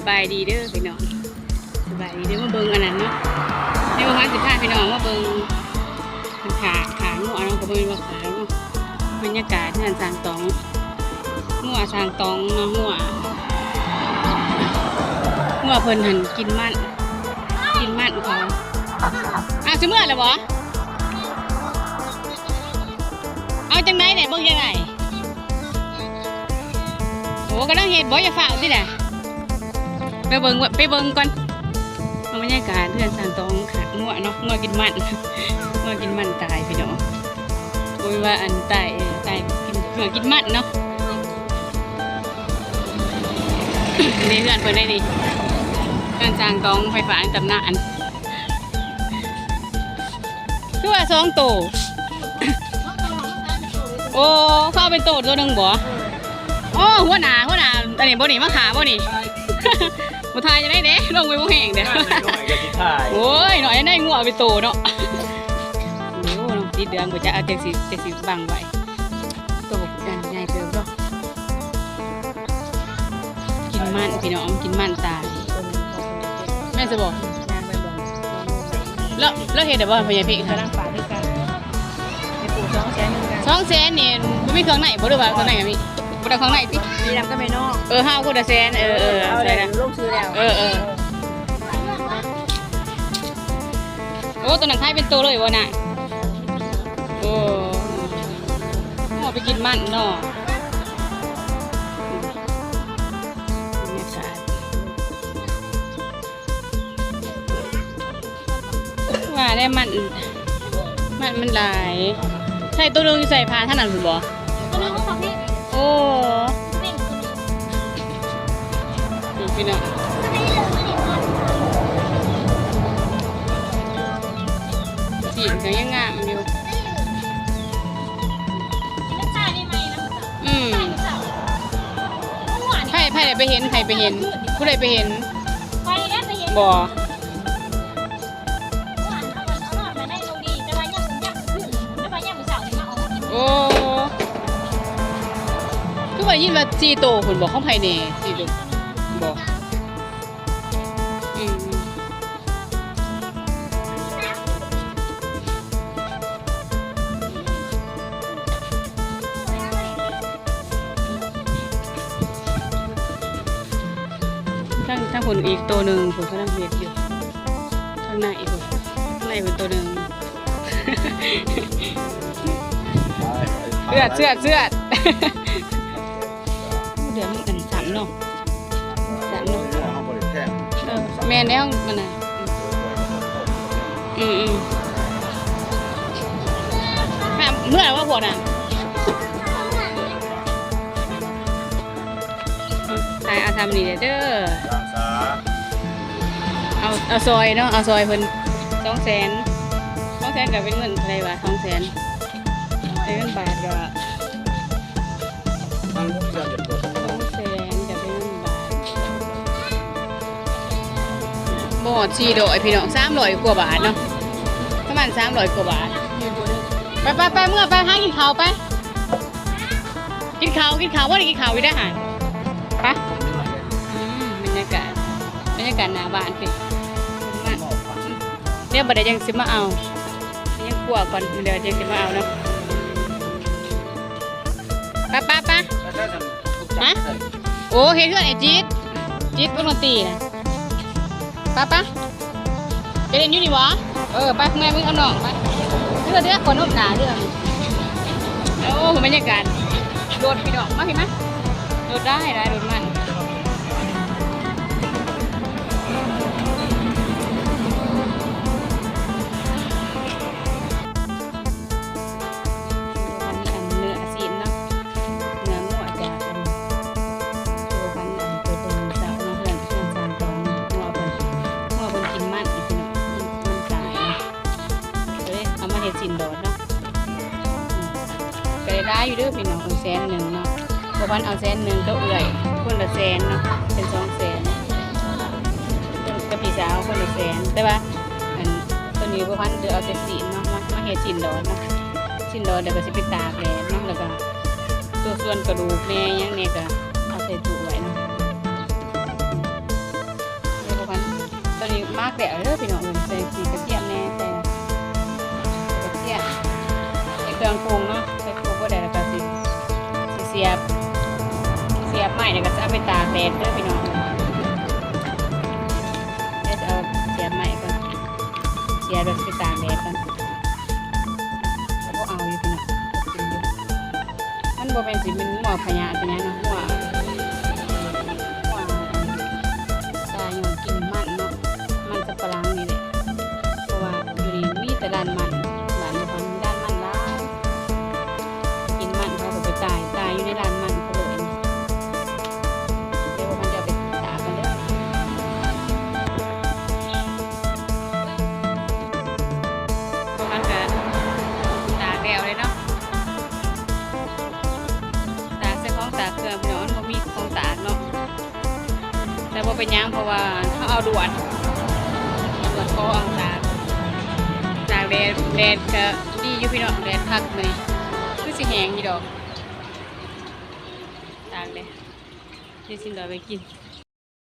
ສະບາຍດີເດີພີ່ນ້ອງ ສະບາຍດີເດີ ມາເບິ່ງອັນນັ້ນເນາະ ໃນວັນຊິພາພີ່ນ້ອງມາເບິ່ງ ຂ້າ ຂ້າງົວເນາະ ກໍບໍ່ແມ່ນວ່າຂາຍເນາະ ບັນຍາກາດເຮືອນຊ່າງຕອງ ງົວຊ່າງຕອງເນາະ ງົວ ງົວເພິ່ນຫັ້ນກິນມັນ ກິນມັນເຂົາ ອ້າວ ຊິເມືອແລ້ວບໍ່? ເອົາຈັ່ງໃດແດ່ ເບິ່ງຈັ່ງໃດ? ໂອ້ ກຳລັງເຮັດບໍ່? ຢ່າຟ້າວຕິລະ ໄປເບິ່ງ ໄປເບິ່ງກ່ອນ ເບິ່ງບັນຍາກາດເຮືອນຊ່າງຕອງ ງົວເນາະ ງົວກິນມັນ ງົວກິນມັນຕາຍພີ່ນ້ອງ ໂອ້ຍ ວ່າອັນຕາຍ ເອີ ຕາຍກິນ ເພື່ອກິນມັນເນາະ ນີ້ເຮືອນເພິ່ນໄດ໋ນີ້ ເຮືອນຊ່າງຕອງໄຟຟ້າໃນຕຳນານ ຄືວ່າສອງໂຕ ໂອ້ ເຂົາເອົາເປັນໂຕ ໂຕໜຶ່ງບໍ່? ໂອ້ ຫົວໜ້າ ຫົວໜ້າ ອັນນີ້ບໍ່ນີ້ ມາຂ້າບໍ່ນີ້? ບໍ່ຖ່າຍຈັ່ງໃດເດ້ ລົງໄປບໍ່ແຮງເດ້ ນ້ອຍກໍຊິຖ່າຍ ໂອ້ຍ ນ້ອຍໄດ້ງົວເປັນໂຕເນາະ ໂອ້ ຕິດເດືອງບໍ່ຈັກ ເອົາຈັກຊິ ຈັກຊິບັງໄວ້ ໂຕບັກໃຫຍ່ເຕີບເນາະ. ກິນມັນພີ່ນ້ອງ ກິນມັນຕາຍ ແມ່ນຊະບໍ່? ແລ້ວ ແລ້ວເຮັດໄດ້ບໍ່ ພໍ່ໃຫຍ່ເພັງ? ກຳລັງປາກຄືກັນ ໄດ້ປູກສອງແສນຄືກັນ ສອງແສນນີ້ບໍ່ມີເຄື່ອງໃນບໍ່ ຫຼືວ່າເຄື່ອງໃນກໍມີ? ບໍ່ໄດ້ເຄື່ອງໃນຕິ ມີນຳກັບແມ່ນ້ອງ ເອີ ເຮົາຄົນລະແສນ ເອີ ເອີ ເອົາແລ້ວ ລົງຊື່ແລ້ວ ເອີ ເອີ ໂອ້ ໂຕນັ້ນຂາຍເປັນໂຕເລີຍບໍ່ນະ? ໂອ້ ເອົາໄປກິນມັນເນາະ ບັນຍາກາດ ວ່າແລ້ວມັນ ມັນ ມັນຫຼາຍ ໃສ່ໂຕໜຶ່ງຢູ່ໃສ່ ຜ່ານທາງນັ້ນພຸ້ນບໍ່? ໂອ້ ນີ້ພີ່ນ້ອງ ຊີ້ນກໍຍັງງາມຢູ່ ອືມ ໃຜ ໃຜໄດ້ໄປເຫັນ ໃຜໄປເຫັນ ຜູ້ໃດໄປເຫັນ? ຂ້ອຍແຫຼະໄປເຫັນ ບໍ່? ໂອ້ ຄືວ່າໄດ້ຍິນວ່າສີ່ໂຕພຸ້ນບໍ່ ຂອງໃຜແດ່ ສີ່ໂຕບໍ່? ອືມ ທາງ ທາງພຸ້ນອີກໂຕໜຶ່ງ ພຸ້ນກຳລັງເຮັດຢູ່ ທາງໃນພຸ້ນ ທາງໃນພຸ້ນໂຕໜຶ່ງ ເຊືອດ ເຊືອດ ເຊືອດ ເດືອນມັນອັນຊ້ຳເນາະ ຊ້ຳເນາະ ເອີ ແມ່ນແລ້ວມັນນະ ອືມໆ ເມື່ອວ່າພວກນັ້ນ ໃສ່ເອົາຊ່ຳນີ້ເດີ ເອົາ ເອົາຊອຍເນາະ ເອົາຊອຍເພິ່ນ ສອງແສນ ສອງແສນກໍເປັນເງິນເທົ່າໃດວະ ສອງແສນ ໃນເງິນບາດກໍ ສອງແສນກໍເປັນເງິນບາດ ບໍ່ຮອດສີ່ຮ້ອຍພີ່ນ້ອງ ສາມຮ້ອຍກວ່າບາດເນາະ ປະມານສາມຮ້ອຍກວ່າບາດ ໄປໆໆ ເມືອໄປ ຫາກິນເຂົ້າໄປ ກິນເຂົ້າ ກິນເຂົ້າ ບໍ່ໄດ້ກິນເຂົ້າຢູ່ເດ້ຫັ້ນ ໄປ ອືມ ບັນຍາກາດ ບັນຍາກາດໜ້າບ້ານເພິ່ນ ດຽວບັດໃດຈັ່ງຊິມາເອົາ ຍັງຄົວກ່ອນ ດຽວຈັ່ງຊິມາເອົາເນາະ ໄປໆໆ ຮະ ໂອ້ ເຮັດເຮືອນໃຫ້ຈິດ ຈິດວົງດົນຕີນະ ໄປໆ ໄປຫຼິ້ນຢູ່ນີ້ບໍ່? ເອີ ໄປ ເມື່ອຍມຶງເອົານ້ອງໄປ ເຮືອ ເຮືອ ຂໍນົບໜ້າເຮືອ ໂອ້ ບັນຍາກາດລົດພີ່ນ້ອງ ມາພີ່ມາ ລົດຫຼາຍໆ ລົດມັນ ອັນເນື້ອຊີ້ນເນາະ ເນື້ອງົວຈາກອັນ ໂຕພັນອັນໂຕໂຕເຊົ້າເນາະ ເຮືອນ ເຮືອນຊ່າງຕອງ ງົວເພິ່ນ ງົວເພິ່ນກິນມັນ ພີ່ນ້ອງ ມັນຕາຍເນາະ ກໍເລີຍເອົາມາເຮັດຊີ້ນດອດເນາະ ອືມ ກໍໄດ້ຫຼາຍຢູ່ເດີພີ່ນ້ອງ ແສນໜຶ່ງເນາະ ໂຕພັນເອົາແສນໜຶ່ງ ກັບເອື້ອຍຄົນລະແສນເນາະ ເປັນສອງແສນ ກັບພີ່ສາວຄົນລະແສນ ແຕ່ວ່າ ອັນ ໂຕນີ້ບໍ່ທັນໄດ້ເອົາແຕ່ຊີ້ນເນາະ ມາ ມາເຮັດຊີ້ນດອດເນາະ ຊີ້ນດອດແລ້ວກໍຊິໄປຕາກແດດເນາະ ແລ້ວກໍໂຕສ່ວນກະດູກແດ່ຫຍັງແດ່ກໍເອົາໃສ່ຕູ້ໄວ້ເນາະ ແລ້ວເດີພີ່ນ້ອງເອີຍ ໃສ່ກະທຽມແດ່ ໃສ່ກະທຽມ ໃສ່ເຄື່ອງປຸງເນາະ ໃສ່ຄົບບໍ່ໄດ້ ແລ້ວກະຊິ ຊິສຽບ ສຽບໄມ້ ແລ້ວກະຊິເອົາໄປຕາກແດດເດີພີ່ນ້ອງເອີຍ. ດຽວຊິເອົາສຽບໄມ້ກ່ອນ ສຽບແລ້ວຊິໄປຕາກແດດກ່ອນ. ກໍບໍ່ເອົາຢູ່ພີ່ນ້ອງ ກິນຢູ່. ມັນບໍ່ແມ່ນຊິແມ່ນງົວພະຍາດພະຍາດເນາະ ງົວ ງົວຕາຍຍ້ອນກິນມັນເນາະ ມັນສຳປະຫຼັງນີ້ແຫຼະ ເພາະວ່າຢູ່ນີ້ມີແຕ່ລານມັນ ບ້ານບໍ່ທັນມີລານມັນຫຼາຍ ກິນມັນເຂົາກໍໄປຕາຍ ຕາຍຢູ່ໃນລານມັນເຂົາເລີຍ. ດຽວມັນຈະໄປຕາກກັນເດີ. ປະມານການຕາກແລ້ວເລີຍເນາະ ຕາກໃສ່ຂອງຕາກເຄື່ອງພີ່ນ້ອງ ມັນບໍ່ມີຂອງຕາກເນາະ ແຕ່ບໍ່ເປັນຫຍັງ ເພາະວ່າເຮົາເອົາດ່ວນ ດ່ວນພໍເອົາຕາກ ຕາກແດດ ແດດກະດີຢູ່ພີ່ນ້ອງ ແດດຄັກມື້ນີ້ ຄືຊິແຫ້ງຢູ່ດອກ ຕາກແດດ ດຽວຊິເອົາໄປກິນ.